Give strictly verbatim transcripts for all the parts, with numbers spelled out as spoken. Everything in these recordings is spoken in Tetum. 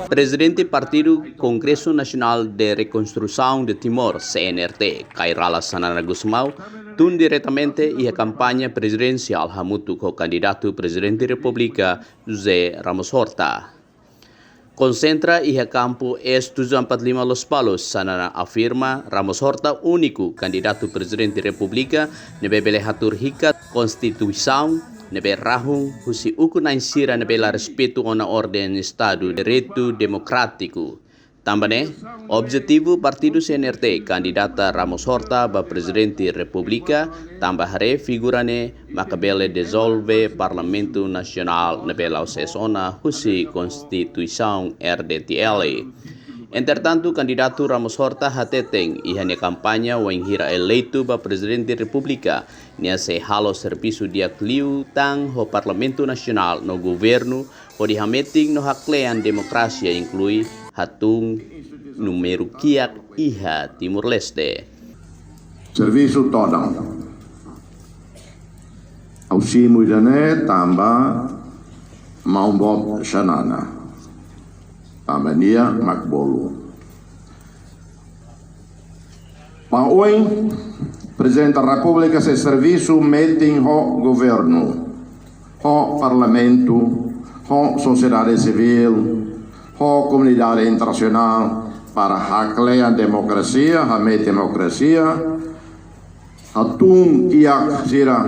Prezidente Partidu Kongresu Nasionál de Rekonstrusaun de Timor, C N R T, Kay Rala Xanana Gusmão, tun diretamente iha kampaña prezidensiál hamutuk ho kandidatu Prezidente Repúblika José Ramos Horta. Konsentra iha kampu S tujuh empat lima Lospalos, Xanana afirma Ramos Horta úniku kandidatu Prezidente Repúblika ne'ebé bele hatuur hikas konstituisaun ne'ebé rahun husi ukun-na'in sira ne'ebé la respeitu ona orden Estadu Direitu Demokrátiku. Tanba ne'e, objetivu Partidu C N R T kandidata Ramos Horta ba Prezidente Repúblika, tanba haree figura ne'e maka bele dizolve Parlamentu Nasionál ne'ebé la'o sees ona husi Konstituisaun R D T L. Entretantu, kandidatu Ramos Horta hateten iha nia kampaña, wainhira eleitu ba Prezidente Repúblika, nia sei halo servisu di'ak liután ho Parlamentu Nasionál no governu hodi hametin no haklean demokrasia, inklui hatun númeru kiak iha Timor-Leste. Servisu todan. Ha'u simu ida-ne'e tanba maun boot Xanana. Tanba nia mak bolu. Ba oin, Prezidente Repúblika sei servisu metin ho governu, ho parlamentu, ho sosiedade sivíl, ho komunidade internasionál para haklean demokrasia, hametin demokrasia, hatun kiak sira,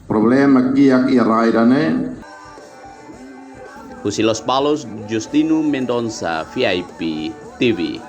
problema kiak iha rai ida-ne'e. Husi Lospalos, Justino Mendonça, V I P T V.